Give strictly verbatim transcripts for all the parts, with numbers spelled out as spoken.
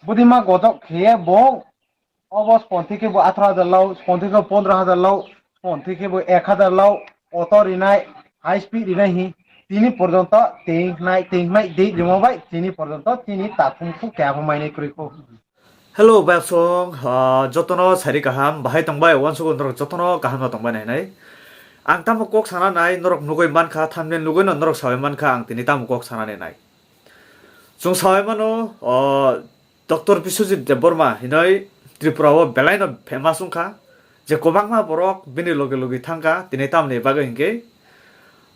Budima gotok khe bo obo sponti khe bo atharo hajar lao, sponti khe pondro hajar lao, sponti khe bo ek hajar lao, auto rinai, high speed rinai hi. Tini porjonto ting nai, ting nai, di rimo bai, tini porjonto tini takhum khu khe abo mainai kwrwi khu. Hello, bayapsong, ah, jotono sari kaham, bahai tongbai, wansukgo norok jotono kaham no tongbai nai nai. Ang tamo kok sana nai, norok nugui mankha, thumbnail nugui no norok sabai mankha, ang tini tamo kok sana nai nai. Chwng sabai mano, ah, Doctor Biswajit Debbarma hinoi Tripura o belai no famous wngkha, je kwbangma borok bini loge loge thangkha, tini tamoni bagwi hinkhe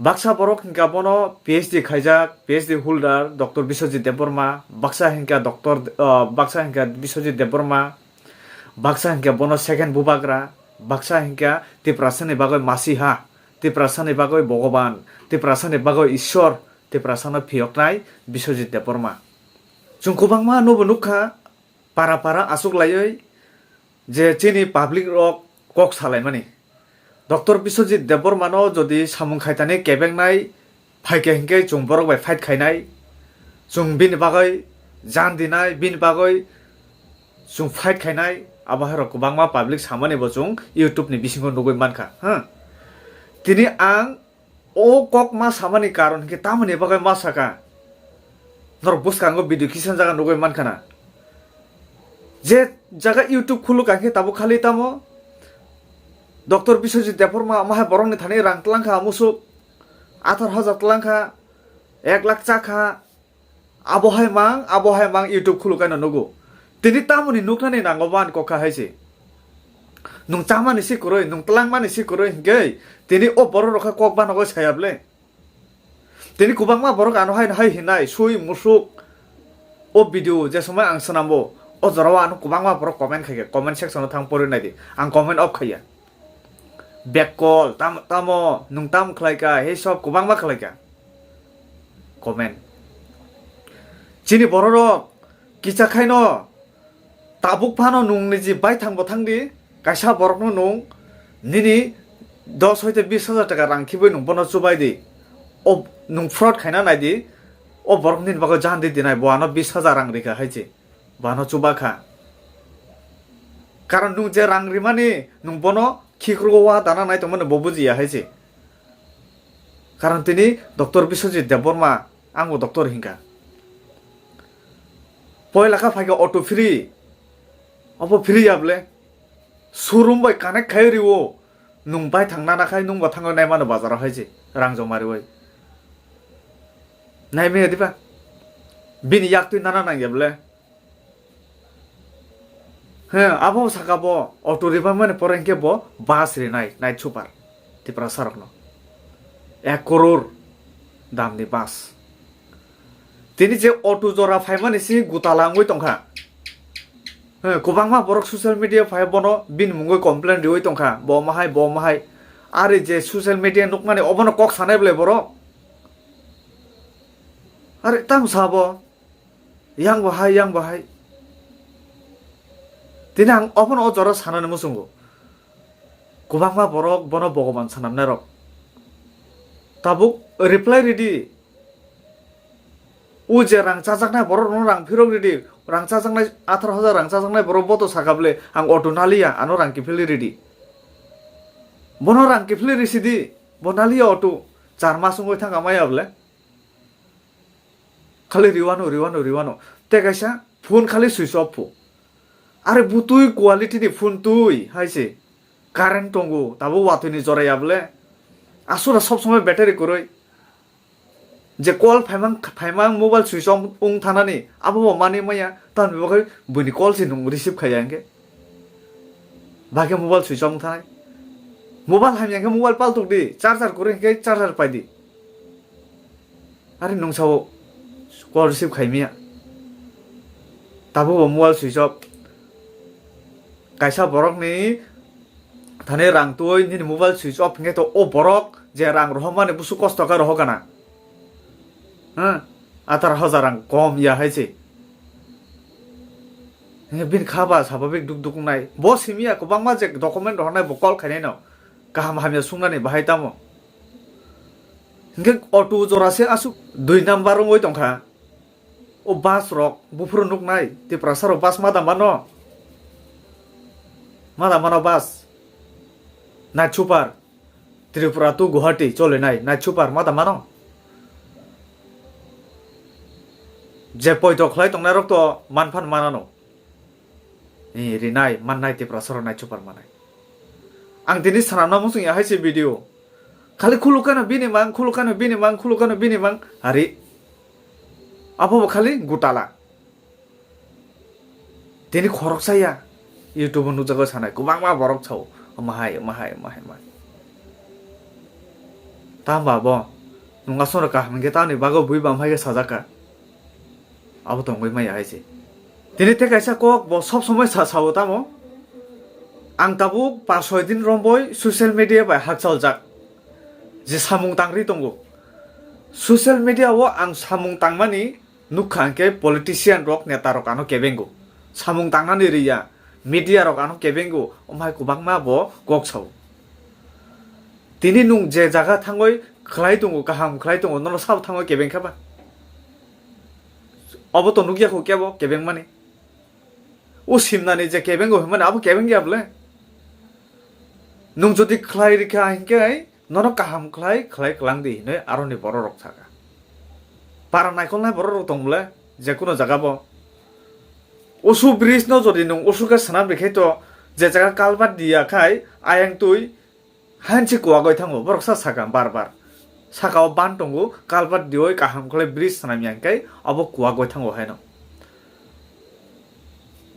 baksa borok hinkha bono P H D khaijak, P H D holder Doctor Biswajit Debbarma, baksa hinkha Doctor, ah, baksa hinkha Biswajit Debbarma, baksa hinkha bono second bubagra, baksa hinkha Tiprasani bagwi masiha, Tiprasani bagwi Bhogoban, Tiprasani bagwi Ishwar, Tiprasano phiyoknai Biswajit Debbarma. Chwng kwbangma nobo nukha, para para aswk laiwi je chini public rok kok salaimani. Doctor Biswajit Debbarmano jodi samung khaitani kebengnai phaikha hinkhe chwng borok bai fight khainai, chwng bini bagwi jan dinai, bini bagwi chwng fight khainai, abo hai rok kwbangma public samani bo chwng YouTube ni bisingo nugui mankha, ha. Tini ang o kok ma samani karon hinkhe tamoni bagwi ma saka? Norok bwskango video kisa jaga nugui mankha na. Je jaga YouTube khuluk ang khe tabuk khali tamo Doctor Biswajit Debbarma ma hai borokni thani rang twlangkha musuk, athar hajar twlangkha, ek lakh chakha, abo hai mang, abo hai mang YouTube khuluk kaino nugo. Tini tamoni nuknani nango bo ani kokha hai se. Nung chamani si kwrwi, nung twlangmani si kwrwi hinkhe tini o borok rok kha kok banogo saya ble. Tini kwbangma borok ano hai hai hinai, sui musuk. O video je somoi ang swnambo, o jorao ano kwbangma borok comment khaikha, comment section o thang pori naidi. Ang comment off khaiya. Back call, tam-, tamo, nung tam khlaika, he sob kwbangma khlaika. Comment. Chini bororok kicha khaino tabuk phano nung niji baithang bo thangdi, kaisa borokno nung nini dos hoite bis hajar taka rang khibui nung bono chubai di. O nung fraud khaina naidi, o borok nini bagwi jan di dinai, bo ano bis hajar rang rikha hai se. Bo ano chuba kha. Karon nung je rang rimani, nung bono khikrugo wa dana nai tongmani bo bujiya hai se. Karon tini Doctor Biswajit Debbarma, ang bo doctor hinkha. Poila kha phaikha auto free. Obo free ya ble? Showroom bai connect khai riwo. Nung bai thang nana khai nung bo thangwi nai mano bazar o hai se. Rang joma riwi. Nai maya diba? Bini yak twi nana nang ya ble? He, abo saka bo auto ribamani pore hinkhe bo bus rinai night super Tiprasa rokno. Ek koror damni bus. Tini je auto jora phaimani si gutala wngwi tongkha. He, kwbangma borok social media phai bono bini mungwi complain riwi tongkha. Bo mahai, bo mahai. Ari je social media nukmani obono kok sanai ble borok. Ari tamo sabo. Yang bahai, yang bahai. Tini ang obono o jora sanani muchungo. Kwbangma borok bono Bhogoban sanamnai rok. Tabuk reply ridi. O je rang chajaknai borok no rang phirok ridi. Rang chajaknai atharo hajar rang chajaknai borok boto saka ble ang auto naliya ano rang kiphilwi ridi. Bono rang kiphilwi risidi. Bo naliya auto. Char mas wngwi thangkha maya ble. Khali riwano, riwano, riwano. Tei kaisa phone khali switch off pho. Are butwi quality ni phone twi hai se. Current tongo, tabuk watwi ni jora ya ble. Asura sob somoi battery kwrwi. Je call phaimang, phaimang mobile switch off wng thanani, abo bo manwi maya, tamni bagwi buini call se nung receive khaiya hinkhe. Bagwi mobile switch off wng thanai. Mobile hamya hinkhe mobile paltok di, charger kwrwi hinkhe charger pai di. Are nung sao call receive khaimya. Tabuk bo mobile switch off. Kaisa borokni thani rang twi nini mobile switch off hinkhe to o borok je rang rohormani busu kosto khe rohor gana. Ha? Athar hajar rang kom ya hai se. Hinkhe bini kha ba sababik duk duk wngnai. Bo simi ya kwbangma je document rohornai bo call khainai no. Kaham hamya sungnani bahai tamo. Hinkhe auto jora se aswk dui number wngwi tongkha. O bus rok buphuru nuknai, Tiprasa rok bus ma da mano? Ma da mano bus? Night super, Tripura to Guwahati cholinai night super ma da mano? Je poito khlai tongnai rok to man phan manano. Eh, rinai mannai Tiprasa rok night super manai. Ang tini sanamna muchung ya hai se video. Khali khulukano bini mang, khulukano bini mang, khulukano bini mang. Hari. Abo bo khali gutala. Tini khoroksa ya. YouTube o nukjago sanai. Kwbangma borok sao. Mahai, mahai, mahai, mahai. Tamba bo. Nung aswk kaham hingke tamni bago bui bam hai khe sajak ka. Abo tongwi maya hai se. Tini tei kaisa kok bo sob somoi sa sao tamo. Ang tabuk pas soi din romboi social media bai hakchal jak. Je samung tangri tongo. Social media o ang samung tangmani nukha hingke politician rok neta rok ano kebengo. Samung tangnani riya media rok ano kebengo omhai kwbangma bo kok sao. Tini nung je jaga thangoi khlai tongo, kaham khlai tongo, nono sabo thangoi kebeng kha ba? Obo to nukya kho kebo kebeng mani. O simnani je kebeng o hwnmani abo kebeng ya bole. Nung jodi khlai rikha hinkhe nono kaham khlai, khlai klang di hinwi aroni borok rok saka. Para naikolnai borok rok tong bole, je kuno jaga bo. Usu bridge no jodi nung usu khe swnam rikhe to je jaga culvert diya khai ayang twi Hansi kuwagwi thango, borok sa saka bar bar. Saka o ban tongo, culvert diwi kaham khlai bridge swnam ya hwnkhe abo kuwagwi thango haino.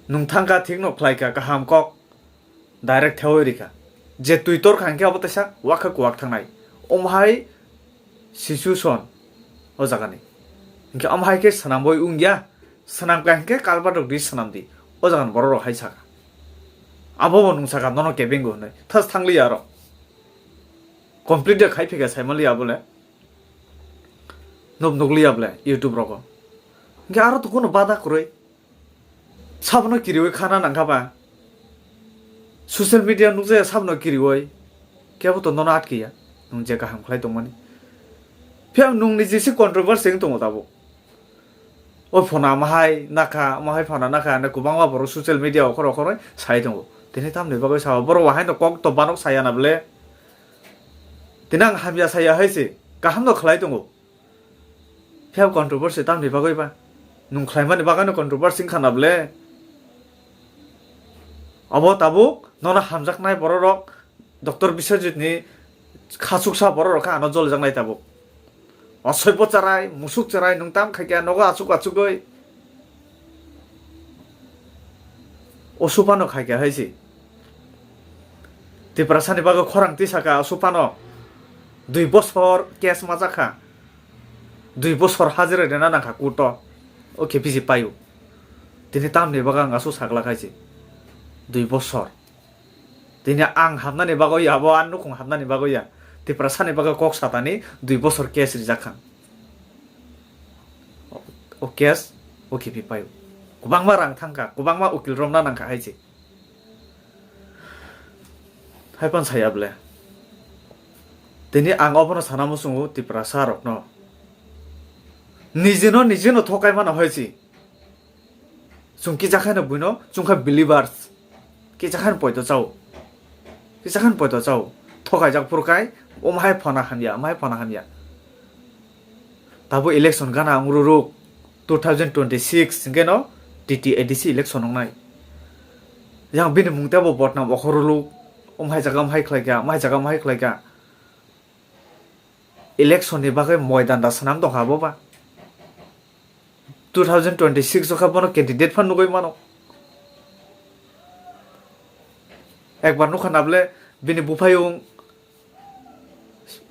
Nung thangkha thikno khlaikha kaham kok, direct thewi rikha. Je twi torkha hwnkhe abo teisa wakha kuwak thangnai. Omo hai situation o jagani. Hwnkhe omo hai khe swnamwi wngya. Swnam kha hinkhe culvert rok di swnam di. O jaga ni borok rok hai saka. Abo bo nung saka nono kebeng o hinwi. Thas thang liya aro. Complete de khai phika sai man liya bole. Nuk nuk liya bole YouTube rogo. Hinkhe aro to kuno bada kwrwi. Sabono kiriwi khana nang kha ba. Social media nukjaya sabono kiriwi. Kebo to nono atkiya. Nung je kaham khlai tongmani. Phiya nung ni jesi controversy wng tongo tabuk. O phona mahai nakha, mahai phona nakha, hwnwi kwbangma borok social media okhor okhorwi sai tongo. Tini tamni bagwi sao, borok bo haino kok to banok saya na bole. Tini ang hamya saya hai se, kaham no khlai tongo. Phiya controversy tamni bagwi ba? Nung khlaimani bagwino controversy wngkha na bole? Obo tabuk nono hamjaknai borok rok Doctor Biswajit ni khachuksa borok rok khe ano jolijaknai tabuk. Osoibo charai, musuk charai, nung tam khaikha nogo achuk achugwi. Osu phano khaikha hai se. Tiprasa ni bagwi khorang tisaka osu phano. Dui bosor case majak kha. Dui bosor hajira rina nangkha court o. O khe bisi paio. Tini tamni bagwi ang asuk sakla khai se. Dui bosor. Tini ang hamnani bagwi ya, abo ang nukhung hamnani bagwi ya. Tiprasani bagwi kok satani dui bosor case rijak kha. O case o khipi paio. Kwbangma rang thangkha, kwbangma ukil romna nangkha hai se. Hai pan saya bole. Tini ang obono sana muchungo Tiprasa rokno. Nijino, nijino thokai mano hai se. Chwng kisa khe no buino chwng kha believers, kisa khe no poito chao, kisa khe no poito chao, thokaijak phuru kai, omo hai phano hamya, omo hai phano hamya. Tabuk election gana wng rwrwk, two thousand twenty six hwnkhe no T T A D C election wngnai. Yang bini mung teibo bodnam okhorwlwk, omo hai jaga omo hai khlaikha, omo hai jaga omo hai khlaikha. Election ni bagwi moidan da swnam tongkha abo ba. Two thousand twenty six o kha bono candidate phan nugwi mano. Ekbar nukha na bole bini buphayung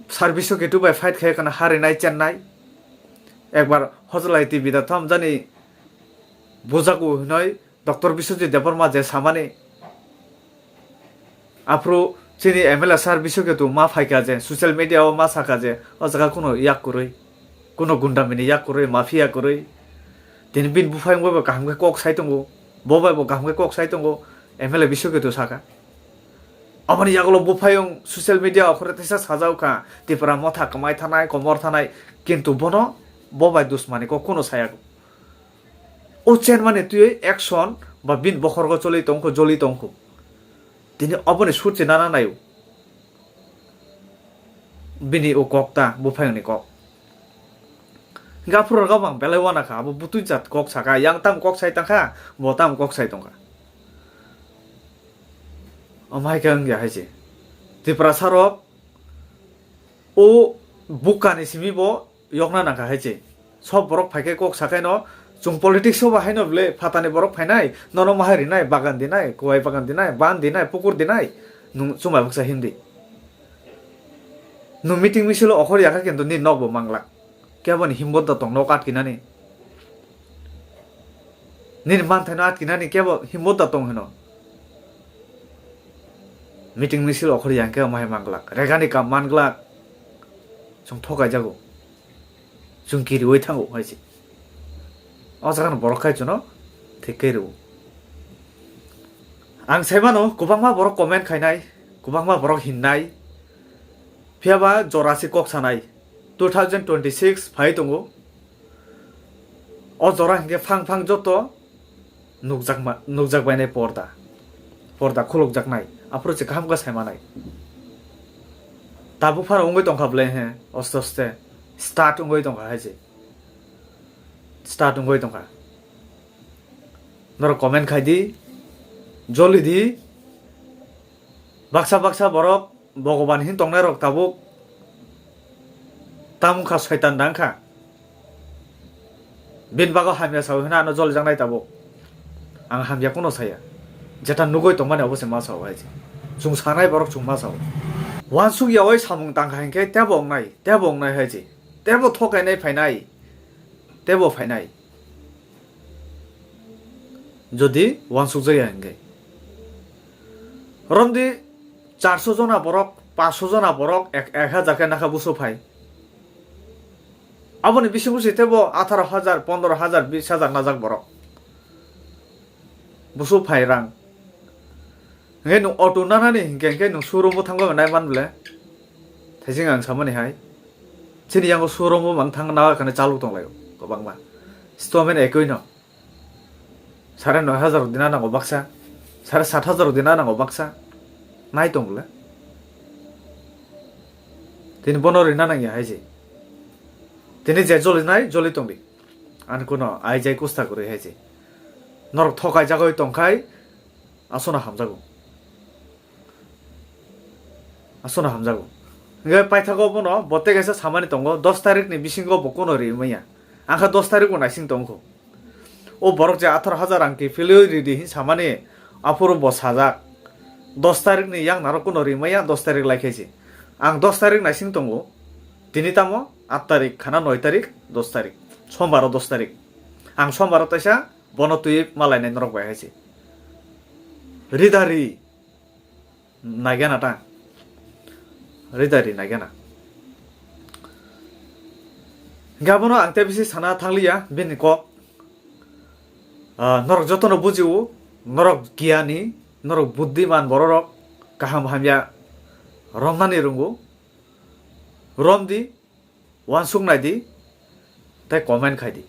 Sir Biswaketu bai fight khai kana harinai chennai. Ekbar Hojlai T V da thamjani bujago hinoi Doctor Biswajit Debbarma je samani, aphuru chini M L A sir Biswaketu ma phaikha je, social media o ma sakha je, o jaga kuno yak kwrwi, kuno gundamini yak kwrwi, mafia kwrwi. Tini bini buphayung bai bo kaham khe kok sai tongo, bo bai bo kaham khe kok sai tongo, M L A Biswaketu sakha. Aboni yagulo buphayung social media o khorok teisa sajao kha, Tipra motha kwmai thanai, komor thanai, kintu bono bo bai dusmani kok kuno saya. O chen mani twi action ba bini bokhorgo choli tongkho, joli tongkho. Tini oboni sut se nana naio. Bini o kok ta, buphayungni kok. Gaphuru rok bang belai wana kha, abo butui jat kok saka, yang tam kok sai tangkha, bo tam kok sai tongkha. Omo hai khe wngya hai se. Tiprasa rok o bukani simi bo yokna nangkha hai se. Sob borok phaikhe kok sakaino, chwng politics o ba haino bwle phatani borok phainai, nono maha rinai, bagan dinai, kuwai bagan dinai, ban dinai, pukur dinai, nwng chumai baksa himdi. Nwng meeting misil o okhor yakha kintu nini nokbo manglak. Keboni himbo da tong nok atkinani. Nini manthaino atkinani kebo himbo da tong hino. Meeting misil okhor yang khe omo hai manglak. Regani kam manglak. Chwng thokai jago. Chwng kiriwi thango hai se. O jaga no borok khai chwngno thik khe rwo. Ang sai mano kwbangma borok comment khainai, kwbangma borok hinnai. Phiya ba jora se kok sanai. Two thousand twenty-six phai tongo. O jora hinkhe phang phang joto nukjakma, nukjak bainai porda. Porda khulukjaknai. Aphuru se kaham khe sai manai. Tabuk phano wngwi tongkha bwle he, oste oste. Start wngwi tongkha hai se. Start wngwi tongkha. Norok comment khai di. Joli di. Baksa baksa borok Bhogoban hin tongnai rok tabuk tamung kha, soitan dang kha. Bini bago hamya sao hino ano jolijaknai tabuk. Ang hamya kuno saya. Jeta nugoi tongmani obo se ma sao hai se. Chwng sanai borok chwng ma sao. Wansuk yaui samung tangkha hinkhe tebo wngnai, tebo wngnai hai se. Tebo thokainai phainai. Tebo phainai. Jodi wansukjakya hinkhe. Romdi charso jona borok, paanso jona borok, ek, ek hajar khe nakha busu phai. Aboni bisingo se tebo atharo hajar, pondro hajar, bis hajar najak borok. Busu phai rang. Hinkhe nwng auto nanani hinkhe, hinkhe nwng showroom o thangwi nai man bwle. Thaising ang samani hai. Chini yango showroom o mang thang na kane chalok tonglaio kwbangma. Stomen ekoi no. Sare noi hajar rok dina nango baksa. Sare sat hajar rok dina nango baksa. Nai tong bwle. Tini bono rina nangya hai se. Tini je joli nai, joli tongdi. Ani kuno ai jai kusta kwrwi hai se. Norok thokai jagoi tongkhai, aswkno hamjago. Aswkno hamjago. Hinkhe paithago bono bo tei kaisa samani tongo, dos tarikni bisingo bo kuno ri manya. Angkha dos tarik bo naising tongkho. O borok je atharo hajar rang kiphilwi ridi hin samani, aphuru bo sajak. Dos tarikni yang narok kuno ri manya, dos tarik lai khe se. Ang dos tarik naising tongo. Tini tamo at tarik, khana noi tarik, dos tarik. Sombaro dos tarik. Ang sombaro taisa bono twi malainai norok bai hai se. Rida ri. Naigana ta. Rida ri naigana. Hinkhe abono ang tei bisi sana thangliya bini kok. Ah, norok jotono bujio, norok giyani, norok buddiman bororok kaham hamya romnani rwngo. Romdi, wansuk nai di, tei comment khai di.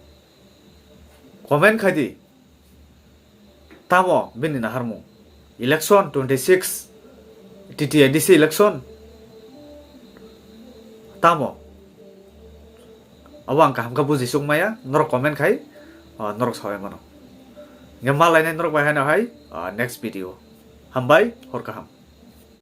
Comment khai di. Tamo bini naharmung? Election twenty six, T T A D C election. Tamo? Abo ang kaham khe buji suk maya, norok comment khai, ah, norok sawi mano. Hinkhe ma lainai norok bai haino hai, ah, next video. Hambai, hor kaham.